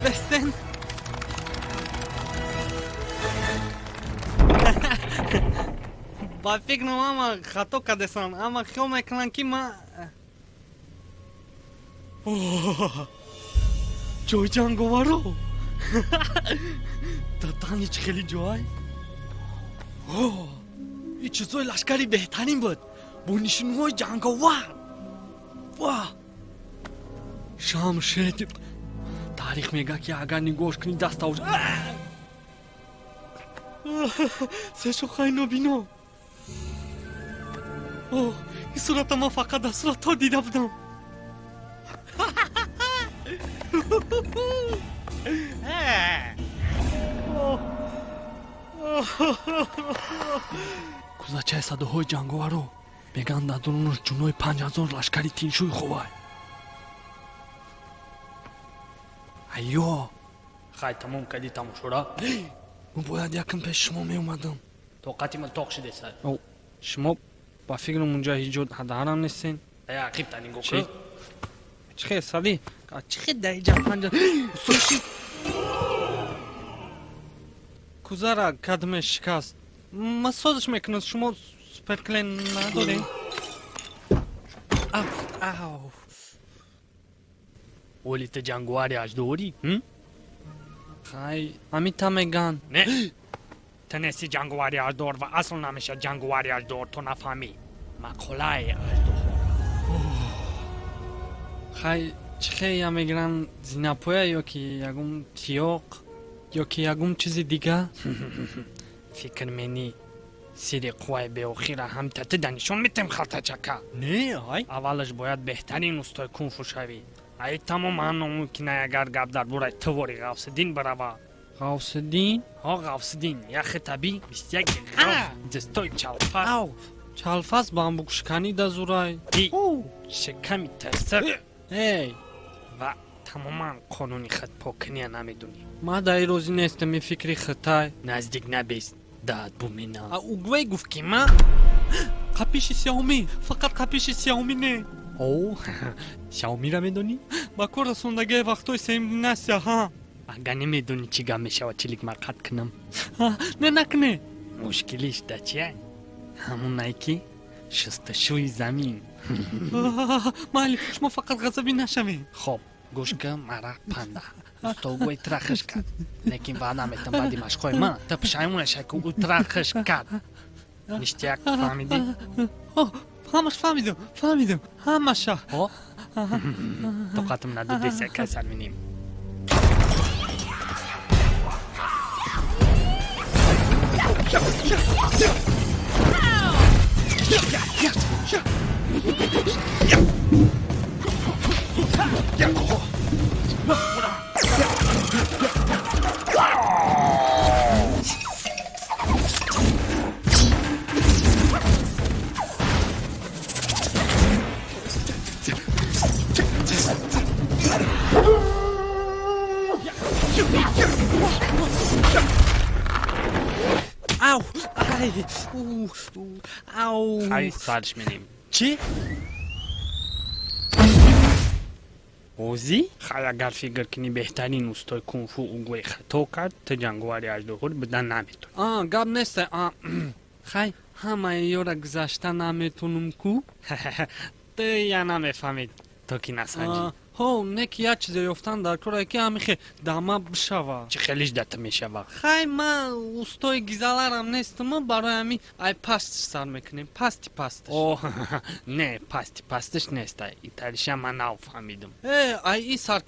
Бестен. Ба фикрам ҳама хато кардесанд, ҳама хиёл мекунанд, ки ман ҷои ҷанговаро татани чӣ хеле ҷой. Ин чизои лашкари беҳтарин буд бо нишонаҳои ҷанговар. Ва шамшед. Таърих мегӯяд, ки агар нигоҳш кунӣ, даставш се шохаи нобино. Ин сурата ман фақат дар суратҳо дида будам. Кузачаи садоҳои ҷанговаро мегӯянд, дар дурунаш ҷунои 5000 лашкари тиншӯи ховай. Айё, хай, тамом кардӣ тамошора? Ман бояд якм пеши шумо меомадам. Тоқати ман тоқ шидеса. Шумо ба фикрам унҷа ҳеҷ ҷо ҳадарам нестен. Ақибта нигоҳ кун. Чӣ хел сади? Чӣ хел дар иҷа панҷа суши кузара кадме шикаст. Ман созиш мекунам, шумо суперклен надоред? Ав. Оли ту ҷанговари аждорӣ? Хай, ҳамита меган. Не, ту нести ҷанговари аждор ва асл намешавад ҷанговари аждор, ту нафаҳмӣ мақолаи аждор. Хай, чӣ хел я мегиранд, зинапоя ё ки ягон тиёқ ё ки ягон чизи дига? Фикр менӣ сири қувваи беохира ҳамта ту да нишон метем, халтачака? Не, ай. Аввалаш бояд беҳтарин устои кунфу шавӣ. Ай тамоман номумкин, агар гап дар бораи тувори Ғавсиддин барава. Ғавсиддин? Ҳо, Ғавсиддин, яхи табӣ 21 дистои чалфас. Ав, чалфас бамбукшиканӣ да зурай. Шиками тасир. Эй, ва тамоман қонуни хатпокиния намедонӣ. Ман дар ин розӣ нестам, ин фикри хитай. Наздик набест, даъд бумина. А угвей гуфт, ки ман қапиши Сяоми, фақат қапиши Сяоми не. О, Сяомиро медонӣ? Ба кор расондагии вақтҳои сеюмгимнасия, ҳа. Агар намедонӣ, чӣ гап мешавад, чилик марқат кунам. Не, накунӣ. Мушкилиш да чия? Ҳамонае ки шустушӯи замин. Майли, шумо фақат ғазабӣ нашавед. Хоб, гӯш кун, мара панда. Устогӯи тра хиш кард, лекин ваъда метам, баъди машқҳои ман ту пушаймон нашавӣ, ки ӯ тра хиш кард. Ништяк, фаҳмидӣ? Ҳамаш фаҳмидам, фаҳмидам ҳамаша. Ҳо, тоқатам надодеса, касал минем. Ав, ай, ав. Хай, сарш менем. Чӣ? Озӣ? Хай, агар фикр кунӣ, беҳтарин устои кунфу угӯи хато кард, ту ҷанговари аждоҳор будан наметавонӣ. А, гап нест. Хай, ҳамаи ёра гузашта наметонам ку. Ту я намефаҳмед, то ки насанҷӣ. Ҳо, не ки як чизе ёфтан дар коре, ки ҳамихе дама бишава. Чӣ хелиш да ту мешава? Хай, ман устои гизаларам нестам, барои ҳамин ай пастиш сар мекунем, пасти пастиш. О, не, пасти пастиш нест, италиша ман нав фаҳмидам. Э, ай ин сар.